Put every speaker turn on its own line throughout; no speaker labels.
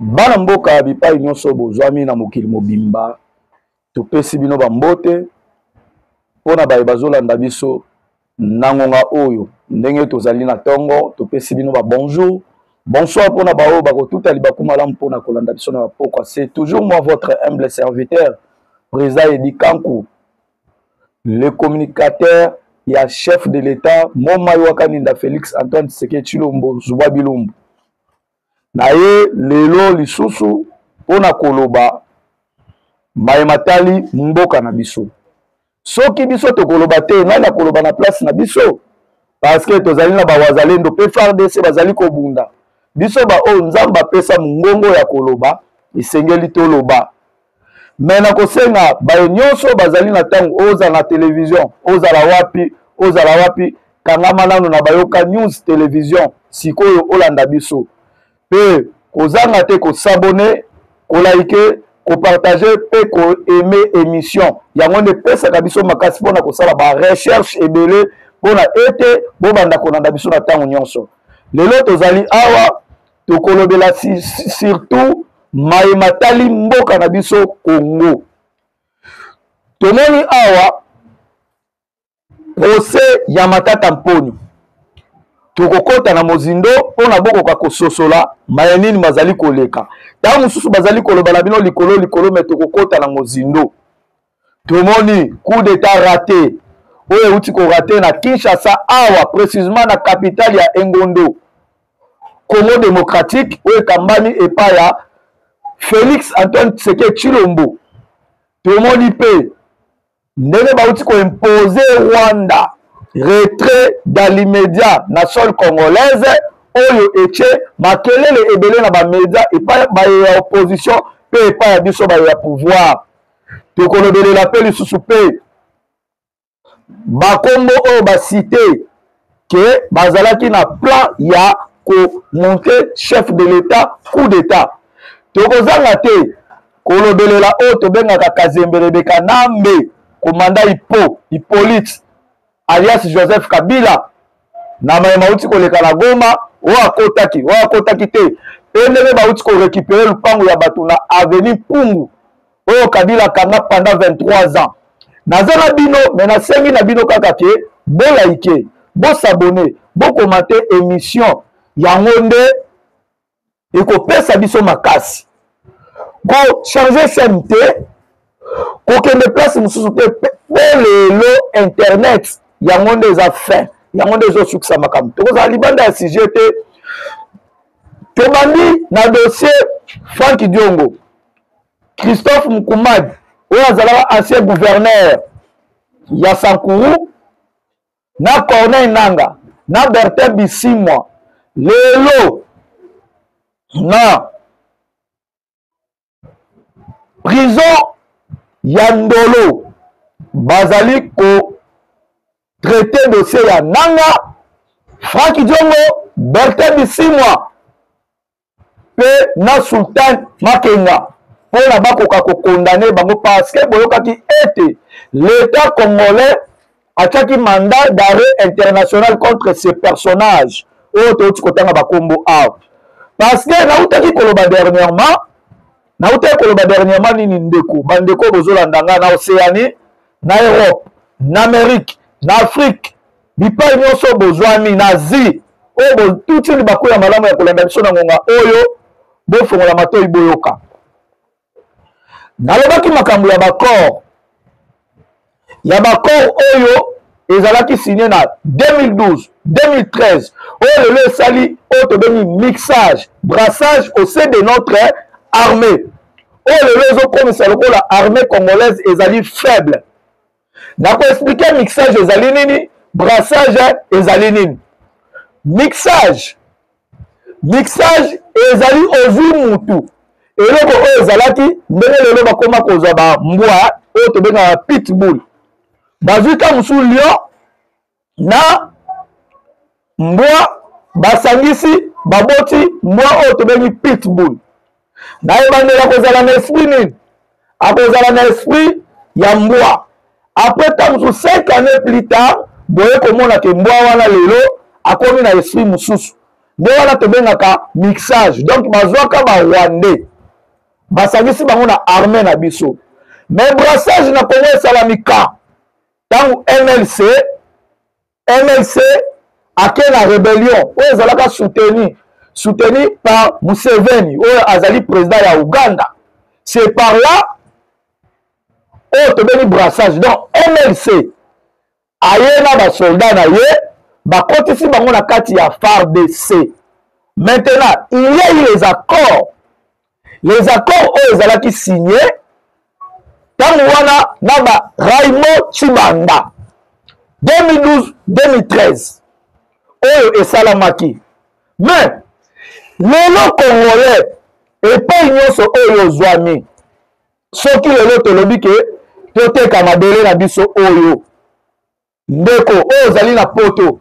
Bana mboka bipai nyonso bozwami na mokili mobimba, topesi bino bambote mpo na baye bazolanda biso na ngonga oyo. Ndenge tozali na tongo, topesi bino ba bonjour, bonsoir mpo na baoyo bakotuta libaku malamu mpo na kolanda biso na bapokwa. C'est toujours moi votre humble serviteur, Président Eddy Kanku, le communicateur ya chef de l'État Momayi Wakaninda Félix Antoine Tshisekedi Tshilombo Zubwa Bilumbu. Na ye lelo lisusu mpo na koloba maye matali mboka na biso. Soki biso tokoloba te, nani akoloba na place na biso? Parce que tozali na bawazalendo mpe FARDC bazali kobunda. Biso baoyo Nzambe apesa mongongo ya koloba, esengeli toloba. Me nakosenga baye nyonso bazali na ntango, ozala na television, ozala wapi, ozala wapi, kangama nano na Bayoka News Television sikoyo olanda biso. Pe kozanga te ko s'abonner, ko liker, ko partager pe ko aimer emission. Yango nde epesaka biso makasi pona kosala ba recherche ebele pona ete bobanda kolanda biso na ntango nyonso. Lelo tozali awa tokolobela surtout maye matali mboka na biso Congo. Tomoni awa procès ya Matata Mponyo, tokokota na mozindo mpo na bokoka kososola maye nini mazali koleka. Ntango mosusu bazali koloba na bino likolo likolo, me tokokota na mozindo. Tomoni coup d'état raté oyo euti korate na Kinshasa awa, précisément na capitale ya Engondo, Congo démocratique, oyo ekambami epai ya Félix Antoine Tshisekedi Tshilombo. Tomoni mpe ndenge bauti koimpose Rwanda retrait dans l'immédiat na sol congolaise, oyo etie makelele ebele na bamedia epai baye ya opposition mpe epai ya biso baye ya pouvoir. Tokolobelela mpe lisusu mpe bakombo oyo basite ke bazalaki na plan ya komonte chef de l'etat coup d'etat. Tokozanga te kolobelela oyo tobengaka Kazemberebe Kanambe, komanda Hippolyte alias Joseph Kabila, na maye mauti koleka na Goma, oyo akotaki, oyo akotaki te, mpe ndenge bauti korekipere lupango ya bato na avenue Mpungu oyo Kabila akanga pendant 23 ans. Naza na bino, me nasengi na bino kaka ke bolaike, bosabone, bokomante émission yango nde ekopesa biso makasi. Ko changer chaîne te, kokende place mosusu te, po lelo internet yango nde eza fin, yango nde ezosukisa makambo. Tokozala libanda ya sujet te. Tobandi na dossier Franck Diongo, Christophe Mukumadi oyo azalaka ancien gouverneur ya Sankuru, na Corneille Nanga na Bertin Bisimwa, lelo na prison ya Ndolo bazali ko traiter dossier ya Nanga, Franck Diongo, Bertin Bisimwa mpe na Sultan Makenga mpo na bakoka kokondane bango, parce que boyokaki ete l'État congolais atiaki mandat d'arrêt international contre ces personnages oyo touti kotanga bakombo awa. Parce que nautaki koloba dernièrement, nautaki koloba dernièrement nini, ndeko, bandeko bozolanda nga na Océanie, na Europe, na Amérique, na Afrique, bipai nyonso bozwami, na Asie, oyo botuti libaku ya malamu ya kolanda biso na ngonga oyo, bofongola matoi boyoka. Nalobaki makambo ya baccord, ya baccord oyo ezalaki signé na 2012, 2013, oyo lelo esali oyo tobengi mixage, brassage au sein de notre armée, oyo lelo ezokomisa lokola armée congolaise ezali faible. Nakoexplike mixage ezali nini, brassage ezali nini. Mixage, mixage ezali ozwi mutu eloko oyo ezalaki ndenge lelo bakoma kozwa ba mbwa oyo tobengaka pitbull, bazwi ka mosusu lion na mbwa basangisi baboti mbwa oyo tobengi pitbull. Na ebandeli akozala na esprit nini? Akozala na esprit ya mbwa. Après ntango mosusu 5 années plus tard, boye komona ke mbwa wana lelo akomi na esprit mosusu. Nde wana tobengaka mixage. Donc bazwaka ba rwandais, basangisi bango na armée na biso. Mais brassage na Congo esalami ka ntango MLC ake na rébellion oyo ezalaka soutenu par Museveni oyo azali président ya Ouganda. C'est par là oyo tobengi brassage. Donc MLC aye na basoldat na ye, bakotisi bango na kati ya FARDC. Maintenant il y a eu les accords, les accords oyo ezalaki signé ntango wana na ba Raymond Tshibanda 2012 2013 oyo esalamaki. Mais lelo congolais epai nyonso oyo ozwami, soki lelo tolobi ke toteka mabele na biso oyo, ndeko oyo ozali na poto,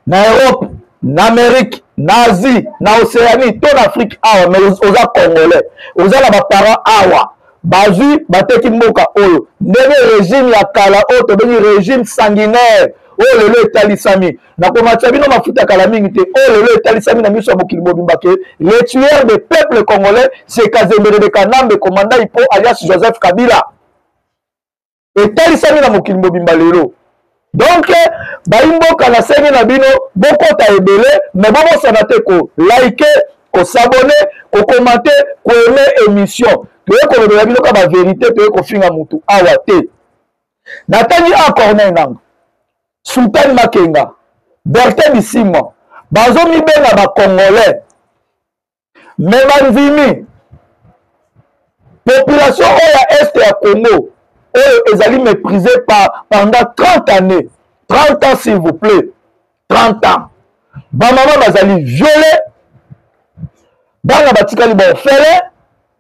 na Europe, na Amérique, na Asie, na Océanie to na Afrique awa, mais oza congolais, oza na baparent awa, bazwi bateki mboka oyo ndenge régime ya kala oyo tobengi régime sanguinaire oyo lelo etalisami. Nakomatisa bino mafuta kala mingi te. Oyo lelo etalisami na miso ya mokili mobimba ke le tueur de peuple congolais, c'est Kazembere de Kanambe, commandant Hippo alias Joseph Kabila. Etalisami na mokili mobimba lelo. Donc bayimboka, nasengi na bino bokota ebele, mais bobosana te ko like, kos'abonner, kocommenter, koaimer émission. Toye kolobela bino ka bavérité, toye kofinga mutu awa te. Natangi a Corneille Nanga, Sultan Makenga, Bertin Bisimwa, bazomibenga bacongolais, mais bandimi population oyo ya est ya Congo oyo ezali méprisé par pendant 30 années, 30 ans s'il vous plaît, 30 ans. Bamama bazali violé, bana batikali baorphelin,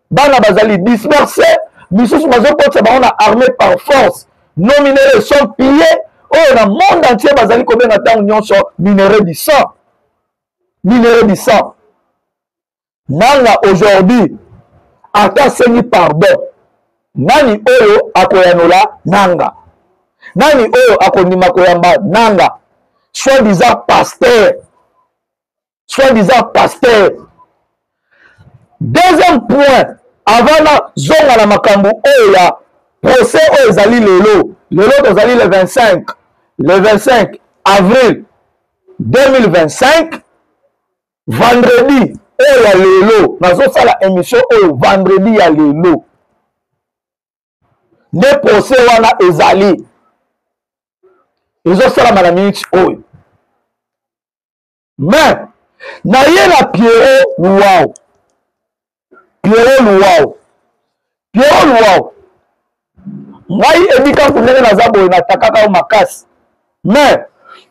bana bazali dispersé, misusu bazokotisa bango na armée par force. Nos minerais sont pillés, oyo na monde entier bazali kobenga ntango nyonso minerai du sang, minerai du sang. Nanga aujourd'hui ata asengi pardon, nani oyo akoyanola Nanga? Nani oyo akondima koyamba Nanga, soi-disant pasteur, soi-disant pasteur? Deuxième point, avant na zonga na makambo oyo ya procès oyo ezali lelo, lelo tozali le 25, le 25 avril 2025, vendredi oyo ya lelo. Nazosala émission oyo vendredi ya lelo nde procès wana ezali ezosalama na minute oyo. Mais naye na Pierrot Luau, Pierrot Luau, Pierrot Luau, ngai ebikaku ndenge naza boye, natakaka yo makasi, mais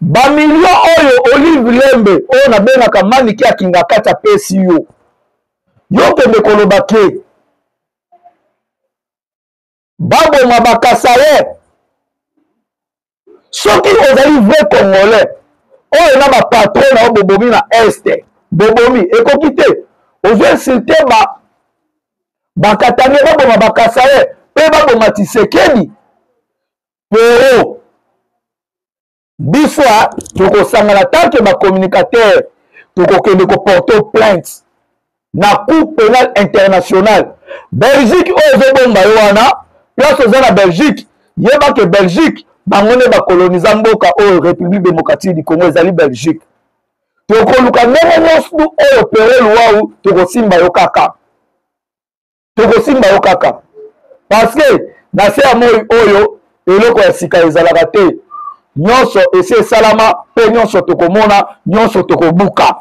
bamilio oyo Olive Lembe oyo nabengaka Maniki Akinga kati apesi yo, yo kende koloba ke baboma bakasaye. Soki ozali vrai congolais oyo na bapatron na yo bobomi na este, bobomi ekoki te ozwi insulte ba bakatange, baboma bakasaye mpe baboma Tshisekedi. Pero biso tokosangana tant que bacommunicateur, tokokende koporter plainte na Cour pénale internationale. Belgique oyo ezobomba yo wana, place oza na Belgique, yeba ke Belgique bango nde bakoloniza mboka oyo République démocratique du Congo, ezali Belgique. Tokoluka ndenge nyonso oyo Pere Luau, tokosimba yo kaka, tokosimba yo kaka, parce que na se ya moi oyo eloko ya sika ezalaka te. Nyonso esi esalama mpe nyonso tokomona, nyonso tokobuka.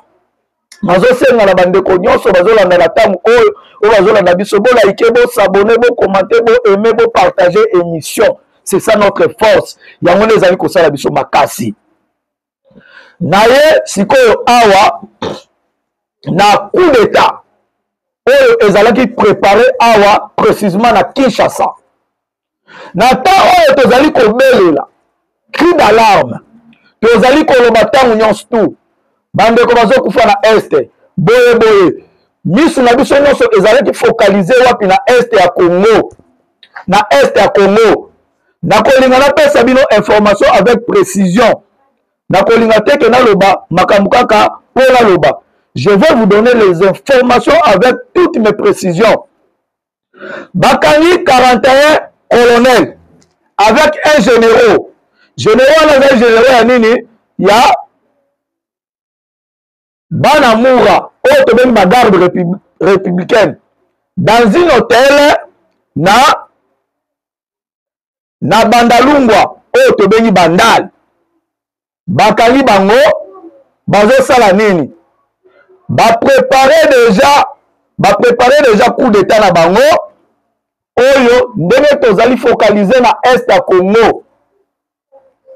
Nazosenga na bandeko nyonso bazolanda na ntango oyo, oyo bazolanda biso, bolike, bos'abonner, bocommenter, boaimer, bopartager émission. C'est ça notre force, yango nde ezali kosala biso makasi. Na ye sikoyo awa na coup d'état oyo ezalaki préparé awa précisément na Kinshasa, na temps oyo tozali kobelela cri d'alarme, tozali koloba ntango nyonso tu bandeko bazokufa na este boye boye, misu na biso nyonso ezalaki focalisé wapi? Na este ya Congo, na este ya Congo. Nakolinga napesa bino information avec précision. Nakolinga te ke naloba makambo kaka mpo naloba. Je vais vous donner les informations avec toutes mes précisions. Bakangi 41 colonel avec un généraux. Généraux wana azali généraux ya nini? Ya bana mura oyo tobengi ba garde républicaine dans une hôtel na bandalungwa oyo tobengi bandal. Bakangi bango, bazosala nini? Baprepare deja, baprepare deja coup d'état na bango oyo ndenge tozali focalise na est ya Congo.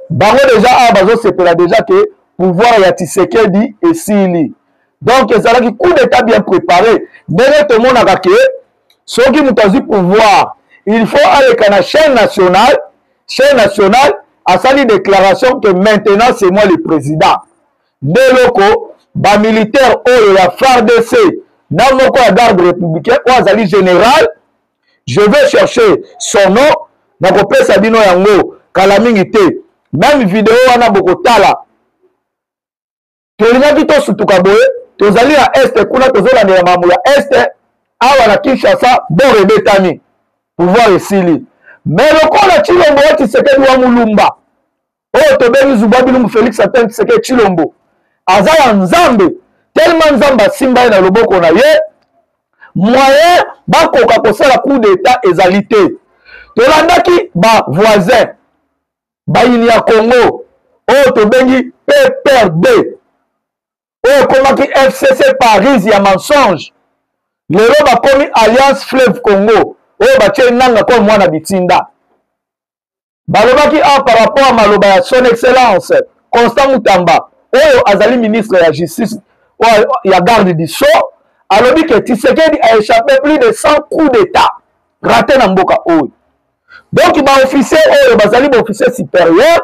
Bango deja awa bazosepela deja ke pouvoir ya Tshisekedi esili. Donc ezalaki coup d'état bien préparé. Ndenge tomonaka ke soki moto azwi pouvoir, il faut aleka na chaîne nationale. Chaîne nationale asali déclaration que maintenant c'est moi le président. Nde eloko bamilitaire oyo ya FARDC na moko ya garde républicain oyo azali général, je vais chercher son nom, nakopesa bino yango kala mingi te. Même video wana bokotala. Tolingaki tosutuka boye, tozali na este kuna, tozolandela makambo ya este. Awa na Kinshasa bor ebetami, pouvoir esili. Mais lokola Tshilombo wa Tshisekedi wa Mulumba oyo tobengi Zuba Bilumbu Félix Antoine Tshisekedi Tshilombo aza ya Nzambe, tellement Nzambe asimba ye na loboko na ye, moyen bakoka kosala coup d'état ezali te. Tolandaki ba voisin bayini ya Congo oyo tobengi PPRD oyo ekomaki FCC Paris ya mensonge, lelo bakomi Alliance Fleuve Congo oyo batie Nanga comme mwana bitinda. Balobaki awa par rapport à maloba ya son excellence Constant Mutamba oyo azali ministre ya justice oyo ya garde du sceau, alobi ke Tshisekedi a échappé plus de 100 coups d'état raté na mboka oyo. Donc ba officier oyo bazali ba officier supérieur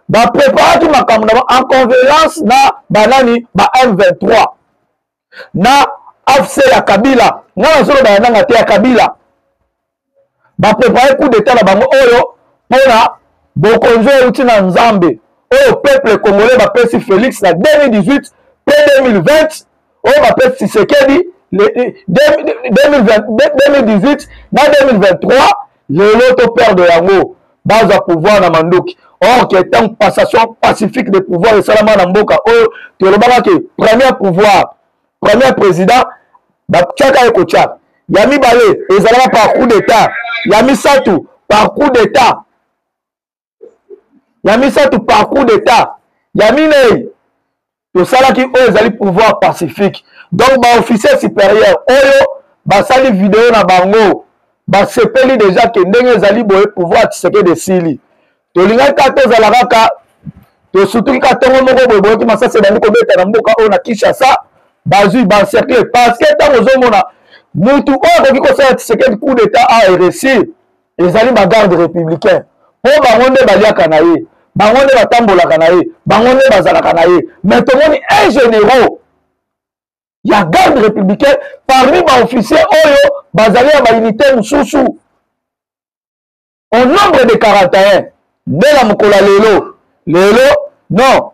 bapreparaki makambo na en convenance na banani ba M23 na AFC ya Kabila. Nga nazoloba ya nanga te, ya Kabila. Baprepare coup d'état na bango oyo mpona bokonzi oyo euti na Nzambe oyo peuple congolais bapesi Félix na 2018 mpe 2020, oyo bapesi Tshisekedi 2018 na 2023. Lelo to perdre yango, bazwa pouvoir na mandoki. Or que tant passation pacifique de pouvoir esalama na mboka oyo, tolobaka ke premier pouvoir, premier président batiaka ye kotya, ya mibale ezalaka par coup d'état, ya misato par coup d'état, ya misato par coup d'état, ya minei tosalaki oyo ezali pouvoir pacifique. Donc baofficier supérieur oyo basali video na bango, basepeli deja ke ndenge ezali boye pouvoir Tshisekedi esili. Tolingaki kaka tozala kaka tosutuki kaka ntongo moko boye, boyoki masasi ebandi kobeta na mboka oyo na Kinshasa, bazwi baencercle. Parce que ntango ozomona mutu oyo akoki kosala Tshisekedi coup d'état a réussir, ezali bagarde républicain, mpo bango nde baliaka na ye, bango nde batambolaka na ye, bango nde bazalaka na ye. Mais tomoni un généraux ya garde républicain parmi baofficier oyo bazali ya baunité mosusu au nombre de 41 nde na mokolo ya lelo. Lelo non,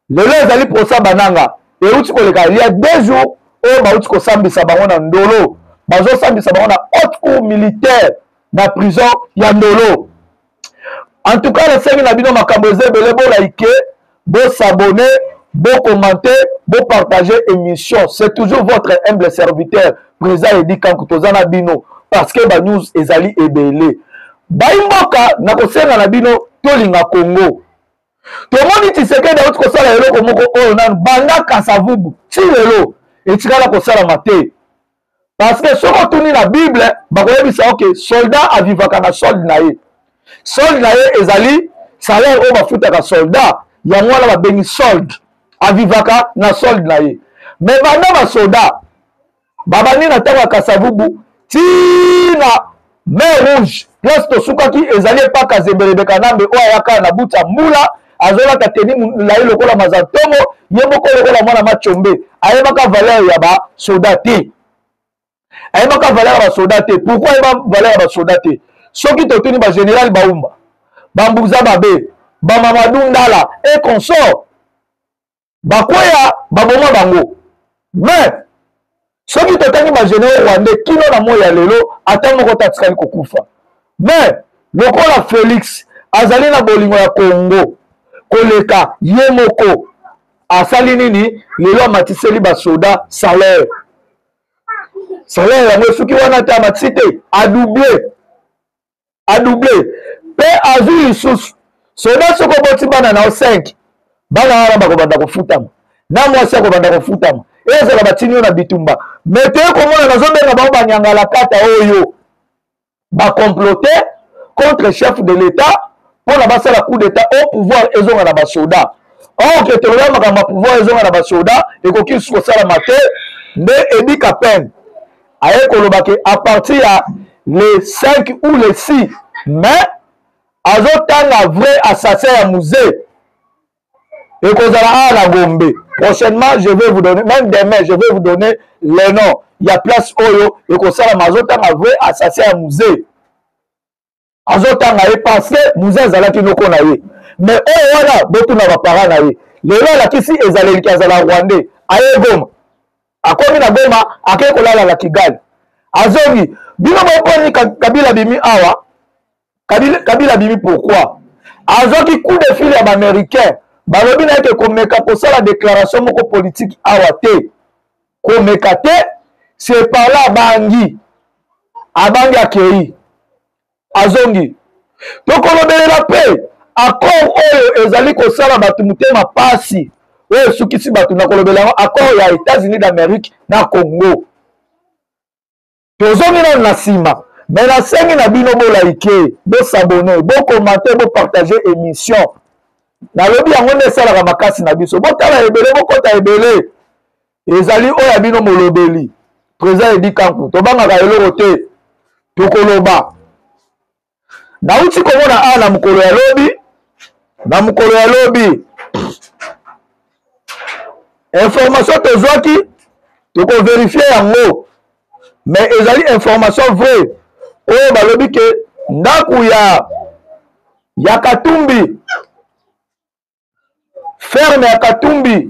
lelo ezali procès bananga euti koleka il y a 2 jours oyo bauti kosambisa bango na Ndolo. Bazosambisa bango na haute cour militaire na prison ya Ndolo. En tout cas nasengi na bino, makambo eza ebele, bolaike, bosabone, bocommente, bopartage émission. C'est toujours votre humble serviteur président Edi Kanku. Toza na bino parce que banews ezali ebele. Baimboka, nakosenga na bino tolinga Congo. Tomoni Tshisekedi auti kosala eloko moko oyo nanu banda Kasavubu ti lelo etikala kosalama te. Parce que soki otuni na Bible, bakoyebisa yo ke soldat avivaka na solde na ye. Solde na ye ezali salaire oyo bafutaka soldat, yango wana babengi solde. Avivaka na solde na ye. Mais banda basoda babandi na ntango ya Kasavubu ti na mer Rouge, place tosukaki ezali epa Kazembelebe Kanambe oyo ayaka na buta mbula, azolata teni molai lokola mazantongo, ye moko lokola mwana machombe, ayebaka valeur ya basoda te, ayebaka valeur ya basoda te. Pourquoi ayeba valeur ya basoda te? Soki totuni bagénéral Baumba, Bambuza Babe, Bamamadou Ndala et consort bakweya, baboma bango. Mais soki totangi bagénéraux rwandais kino na moi ya lelo, ata moko te atikali kokufa. Mais lokola Félix azali na bolingo ya Congo koleka ye moko, asali nini? Lelo amatiseli basoda salaire. Salaire yango esuki wana te, amatisi te, adouble, adouble mpe azwi lisusu soda. Soki oboti bana na yo 5, bana wana bakobanda kofutama, na mwasi akobanda kofutama, ezala batini yo na bitumba. Me toye komona, nazobenga bango banyangalakata oyo bacomplote contre chef de l'État mpona basala coup d'État au pouvoir ezonga na basoda. Or ke toloba makambo ya pouvoir ezonga na basoda ekoki lisusu kosalama te. Nde Eddy Kapend aye koloba ke à partir ya le 5 ou le 6 mai, azotanga vrai assassin ya Mzee, ekozala awa na Gombe. Prochainement, je vais vous donner, même demain je vais vous donner le nom ya place oyo ekosalama. Azotanga vrai assassin ya Mzee, azotanga ye parce que Mzee azalaki noko na ye. Mais oyo wana, botuna baparent na ye. Lelo alakisi ezaleliki azala rwandais. Aye Goma, akomi na Goma, akei kolala na Kigali, azongi. Bino boponi Kabila bimi awa. Kabila, Kabila bimi pourquoi? Azwaki coup de fil ya baaméricain, balobi na ye ke komeka kosala déclaration moko politique awa te, komeka te. C'est par là abangi, abangi, akei, azongi. Tokolobelela mpe accord oyo ezali kosala bato motema pasi, oyo esukisi bato na kolobela yango, accord ya États-Unis d'Amérique na Congo. Tozongi nano na nsima, me nasengi na bino bolike, bosabone, bokomante, bopartage émission. Nalobi yango nde esalaka makasi na biso. Botala ebele, bokɔta ebele. Ezali oyo ya bino molobeli, président Eddy Kanku. Tobangaka eloko te, tokoloba. Nauti komona awa na mokolo ya lobi, na mokolo ya lobi, information tozwaki, tokoverifie yango, mais ezali information vrai oyo balobi ke ndako ya Katumbi, ferme ya Katumbi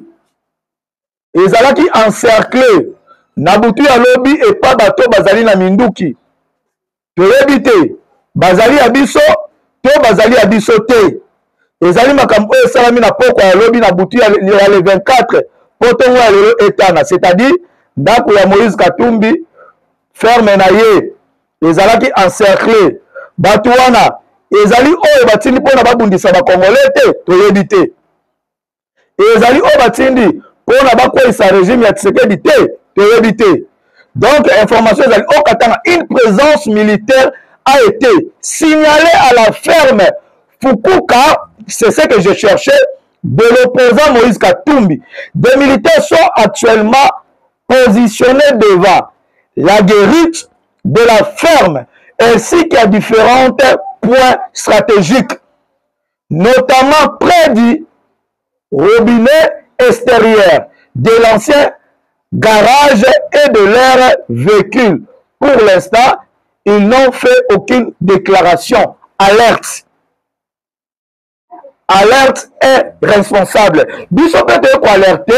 ezalaki encerclé na butu ya lobi epa bato bazali na minduki. Toyebi te bazali ya biso to bazali ya biso te. Ezali makambo oyo esalami na pokwa ya lobi, na butu ya le 24 mpo ntongo ya lelo etana, c'est-à-dire ndako ya Moïse Katumbi, ferme na ye ezalaki encerclé. Bato wana ezali oyo batindi mpona babundisa bakongole te, toyebi te. Ezali oyo batindi mpona bakweyisa régime ya Tshisekedi te, toyebi te. Donc information ezali okatanga, une présence militaire a été signalée à la ferme Fukuka, c'est ce que je cherchais, de l'opposant Moïse Katumbi. Des militaires sont actuellement positionnés devant la guérite de la ferme ainsi qu'à différents points stratégiques, notamment près du robinet extérieur de l'ancien garage et de leur véhicule. Pour l'instant, ils n'ont fait aucune déclaration. Alerte. Alerte est responsable. Biso mpe toye koalerte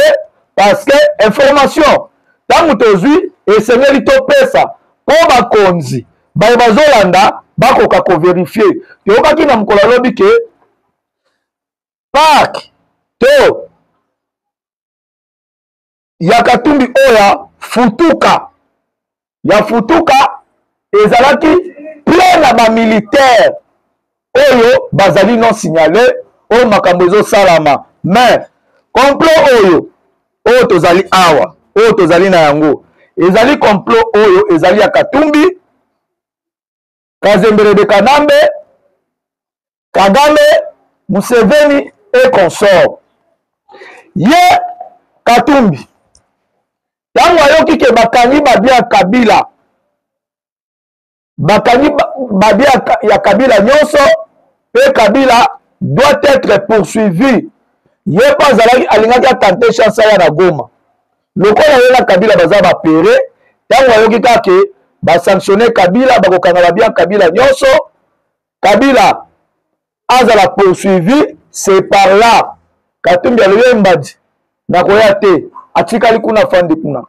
parce que information ntango tozwi, esengeli topesa mpo bakonzi baye bazolanda bakoka koverifie. Toyokaki na mokolo alobi ke park to ya Katumbi oyo ya Futuka, ya Futuka ezalaki plein na bamilitaire oyo bazali non signalé, oyo makambo ezosalama. Mais complot oyo tozali awa, oyo tozali na yango, ezali complot oyo ezali ya Katumbi, Kazembere de Kanambe, Kagame, Museveni et consort. Ye Katumbi ntango ayoki ke bakangi babia ya Kabila, bakangi babia ya Kabila nyonso mpe Kabila doit être poursuivi, ye mpe azalaki alingaki atante chance aya na Goma. Lokola ye na Kabila baza bapere, ntango ayoki kaka ke basanctionne Kabila, bakokanga babia Kabila nyonso, Kabila azala poursuivi. C'est par là Katumbi alobi ye mbadi nakoya te, atikali kuna afandi kuna.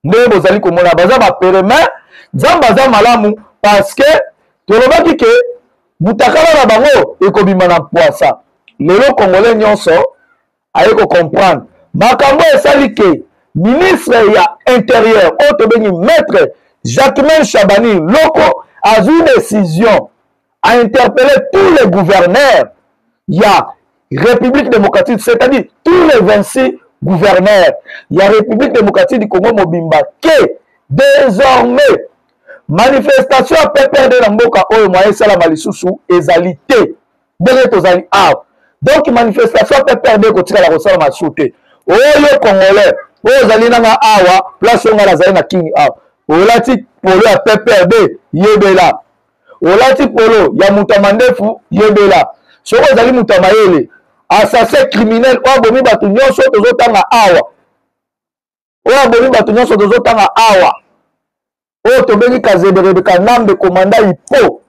Ndenge bozali komona baza bapere, mais Nzambe aza malamu parce que tolobaki ke mutakala na bango ekobima na mpwasa. Lelo Congolais nyonso aye ko comprendre makambo esali ke ministre ya intérieur oyo tobengi maître Jacquemain Shabani Loko azwi décision a interpellé tous les gouverneurs ya République démocratique, c'est-à-dire tous les 26 gouverneurs ya République démocratique du Congo mobimba ke désormais manifestation ya PPRD na mboka oyo moyen esalama lisusu ezali te. Ndenge tozali awa, donc manifestation ya PPRD ekotikala kosalama lisusu te. Oyo congolais oyo ozali nanga awa place oyo ngai nazali na King awa, olati polo ya PPRD yebela, olati polo ya moto ya mandefu yebela. Soki ozali moto ya mayele, assassin criminel oyo abomi bato nyonso tozotanga awa, oyo abomi bato nyonso tozotanga awa, oyo tobengi Kazeberebe Kanambe komanda ipo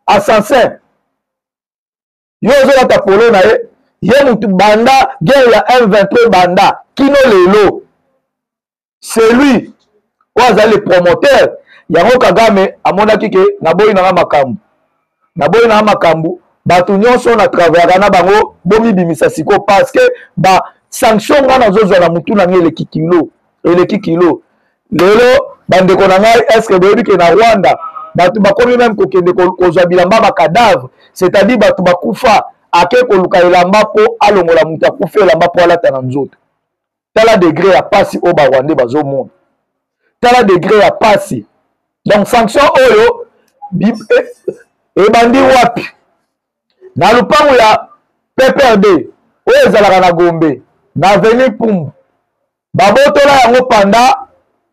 assassin, yo ozolata polo na ye, ye mutu banda guerre ya M23 banda kino lelo, c'est lui oyo azali le promoteur yango. Kagame amonaki ke naboyi nanga makambo, naboyi nanga makambo, bato nyonso na travaillaka na bango bomibimisa sikoyo, parce que ba sanction nga nazozwa na mutu na ngai eleki kilo, eleki kilo. Lelo bandeko na ngai, est ce que boyebi ke na Rwanda bato bakomi meme kokende kozwa bilamba ba cadavre, c'est-à-dire bato bakufa, ake koluka elamba mpo alongola moto akufa elamba mpo alata na nzoto. Tala degré ya pasi oyo ba Rwandais bazomona, tala degré ya pasi. Donc sanction oyo ebandi wapi? Na lupango ya PPRD oyo ezalaka na Gombe na avenue Pumbu, babotola yango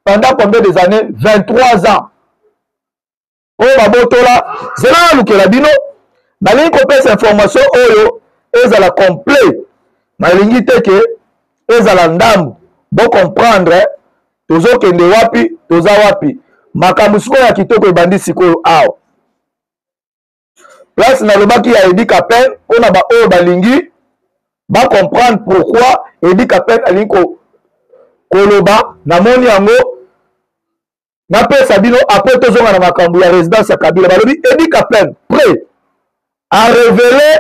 pendant combien des années? 23 ans oyo babotola. Zela nalukela bino, nalingi kopesa information oyo ezala complet, nalingi te ke ezala ndambu. Bocomprendre tozokende wapi, toza wapi. Makambo sikoyo ya kitoko ebandi sikoyo awa. Place nalobaki ya Eddy Kapend, mpona baoyo balingi bacomprendre pourquoi Eddy Kapend alingi koloba, namoni yango napesa bino après tozonga na makambo ya résidence ya Kabila. Balobi Eddy Kapend prêt à révéler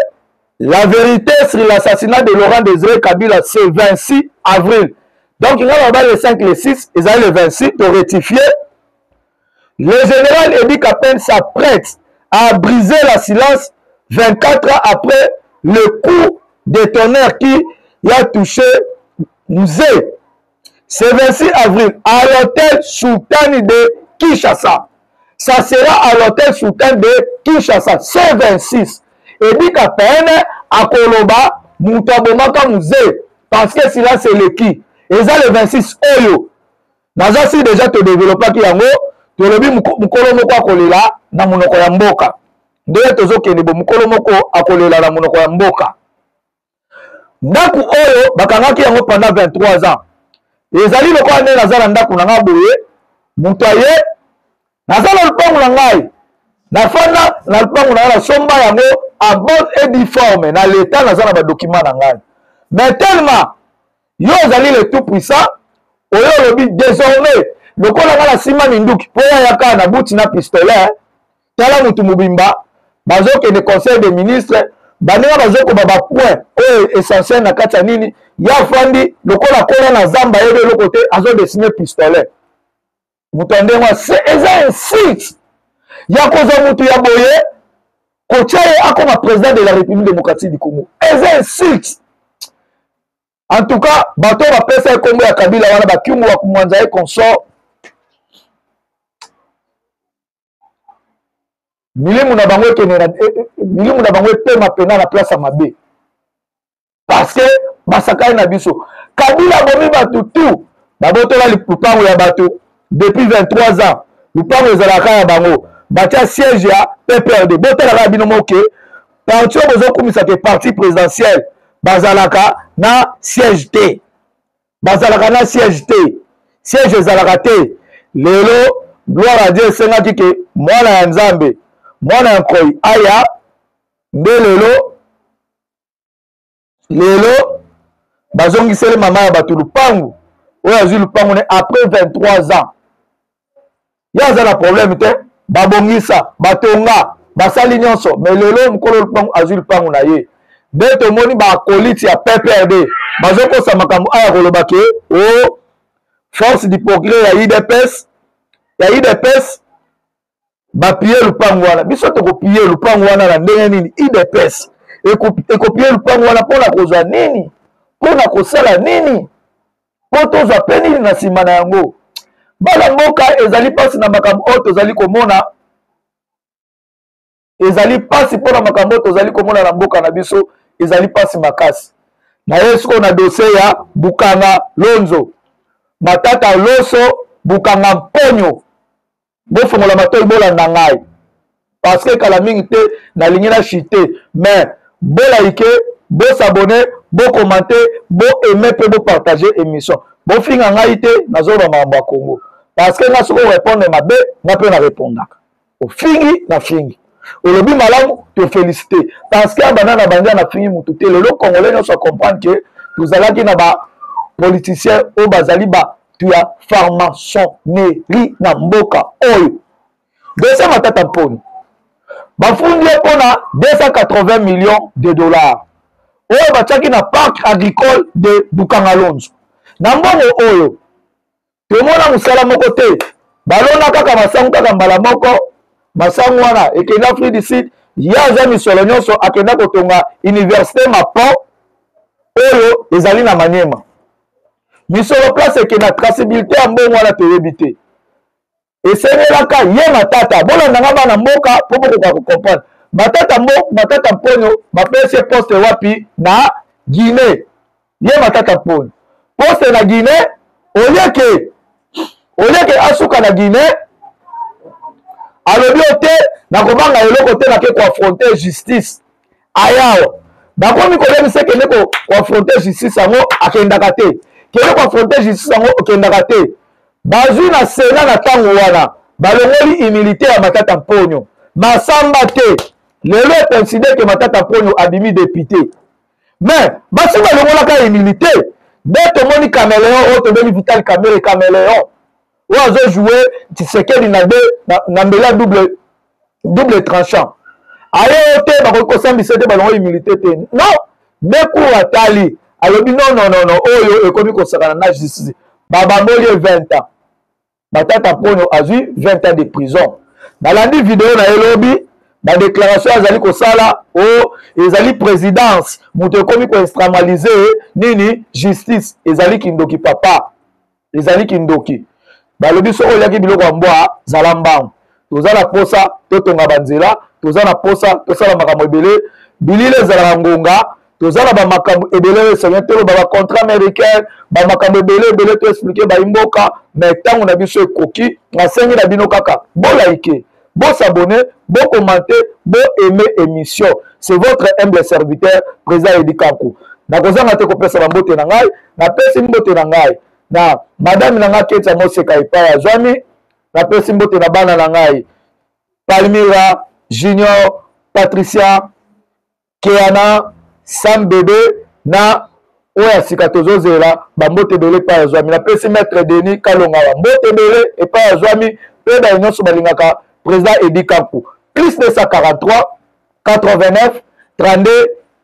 la vérité sur l'assassinat de Laurent Désiré Kabila ce 26 avril. Donc nga naloba le 5, le 6 ezali le 26, to rectifier. Le général Eddy Kapend s'apprête à briser la silence 24 ans après le coup de tonnerre qui a touché Mzee. Ce 26 avril à l'hôtel Sultani de Kinshasa. Ça sera à l'hôtel Sultan de Kinshasa, ce 26. Eddy Kapend akoloba moto abomaka Mzee, parce que silence eleki. Eza le 26 oyo. Naza si déjà to développaki yango, tolobi mokolo moko akolela na monoko ya mboka. Ndenge tozokende bo, mokolo moko akolela na monoko ya mboka. Ndako oyo bakangaki yango pendant 23 ans, ezali lokola nde naza na ndako na ngai boye, moto aye, naza na lupangu na ngai, nafanda na lupangu na ngai, nasomba yango en bonne et due forme na leta, naza na badokima na ngai, mais tellement yo ozali le tout puissant, oyo olobi désormais lokola ngai nasimba minduki mpo ya yaka na buti na pistolet. Tala motu mobimba bazokende conseil des ministres, baninga bazokoba bapoint oyo essentiel na kati ya nini, ye afandi lokola kola na zamba, ayebi eloko te, azodesine pistolet. Moto ya ndenge wana eza insulte ya kozwa moto ya boye kotia ye akoma président de la République démocratique du Congo, eza insulte. En tout cas bato oyo bapesa ye nkombo ya Kabila wana, bakyungu wa kumwanza ye consort, milimu na bango ekende na milimu na bango epema pena na place ya mabe, parce que basakani na biso. Kabila abomi bato tout, babotola lupango ya bato depuis 23 ans, lupango ezalaka ya bango, batia siège ya PPRD. Botalaka bino moke parti oyo bozokumisa ke parti présidentiel, bazalaka na siège te, bazalaka na siège te, siège ezalaka te. Lelo gloire à Dieu, esengaki ke mwana ya Nzambe, mwana ya Nkoi aya nde lelo. Lelo bazongiseli mama ya bato lupangu oyo azwi lupangu ne après 23 ans. Ye aza na problème te, babongisa, batonga, basali nyonso, mais lelo mokolo lupangu azwi lupangu na ye. Nde tomoni baakolite ya PPRD bazokosa makambo aya koloba ke o oh, force du progrès ya UDPS, ya UDPS bapie lupangu wana. Biso tokopie lupangu wana na ndenge nini? UDPS ekopie lupangu wana mpo na kozwa nini? Mpo na kosala nini? Mpo tozwa mpe nini na nsima na yango? Bana mboka, ezali mpasi na makambo oyo tozali komona, ezali mpasi mpo na makambo oyo tozali komona na mboka na biso, ezali mpasi makasi. Na ye sikoyo na dossier ya Bukanga Lonzo, Matata Loso, Bukanga Mponyo, bofongola matoi, bolanda ngai parce que kala mingi te nalingi na chute, mais bolike, bosabone, bokomante, boaime mpe bopartage émission. Bofinga ngai te, nazoloba makambo ya Congo parce que nga soki orépondre mabe, nga mpe na répondaka. Ofingi, na fingi. Olobi malamu, tofélicité parce que abanda na bandi na fingi motu te. Lelo congolais nyonso acomprendre ke tozalaki na bapoliticien oyo bazali bato ya franc-maçonnerie na mboka oyo. Dossier Matata Mponi, bafundi ye mpona 280 millions de dollars oyo batiaki na parc agricole de Bukangalonzo. Na mbongo oyo tomona mosala moko te, balona kaka masangu kaka mbala moko, masangu wana ekenda Afrique du Sud. Ye aza misolo nyonso akenda kotonga université Mapon oyo ezali na Maniema. Misolo place ekenda, traçabilité ya mbongo wana toyebi te. Esengelaka ye Matata, bolanda nga bana mboka mpo bokoka kocomprendre. Matata mbo Matata Mponyo bapesi ye poste wapi? Na Guinée. Ye Matata Mponyo poste na Guinée, olieke asuka na Guinée, alobi o te, nakobanga eloko te, nake koaffronte justice. Ayawa bakomi koyebisa kende koaffronte justice yango, akendaka te. Kende koaffronte justice yango, okendaka te. Bazwi na Sénat na ntango wana, balongoli humilité ya Matata Mponyo, masamba te. Lelo ecoïncide ke Matata Mponyo abimi député, mais basi balongolaka humilité. Nde tomoni caméléon oyo tobengi Vital Kamerhe, caméléon oyo azojoue Tshisekedi na de na mbela ya double tranchant. Aye oyo te, bakoki kosambisa te, balongoli humilité te. Non, nde cour atali, alobi non, non, non, non, oyo ekomi kosakana na justice. Babamboli ye 20 ans. Matata Mponyo azwi 20 ans de prison. Nalandi video na ye lobi, badéclaration azali kosala o oh, ezali présidence moto ekomi koinstrumentalize nini justice. Ezali kindoki papa, ezali kindoki. Balobi soki oliaki biloko ya mbwa, zala mbangu. Toza na posa totonga banzela, toza na posa tosala makambo ebele. Bilili ezalaka ngonga, toza na bamakambo ebele oyo esengeli toloba, bacontrat américain, bamakambo ebele ebele toexplike bayimboka, mais ntango na biso ekoki. Nasengi na bino kaka bolaike, bosabone, bokomante, boaime émission. C'est votre humble serviteur, président Edi Kanku. Nakozanga te kopesa bambote na ngai. Napesi mbote na ngai na madame na ngai Ketsa Moseka epai azwami. Napesi mbote na bana na ngai Palmira Junior, Patricia, Keana, Sam Bebe na oyo ya sika tozozela, bambote ebele epai azwami. Napesi maître Denis Kalonga bambote ebele epai azwami, mpe baye nyonso balingaka président Edi Kanku. Plus 243 89 32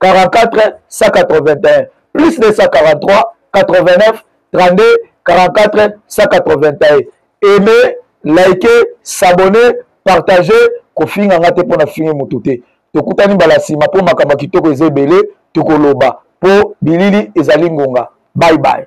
44 181, plus 243 89 32 44 181. Aimez, likez, s'abonner, partager. Kofinga nga te mpo na fingi motu te. Tokutani mbala nsima mpo makambo ya kitoko eza ebele tokoloba, mpo bilili ezali ngonga. Bye bye.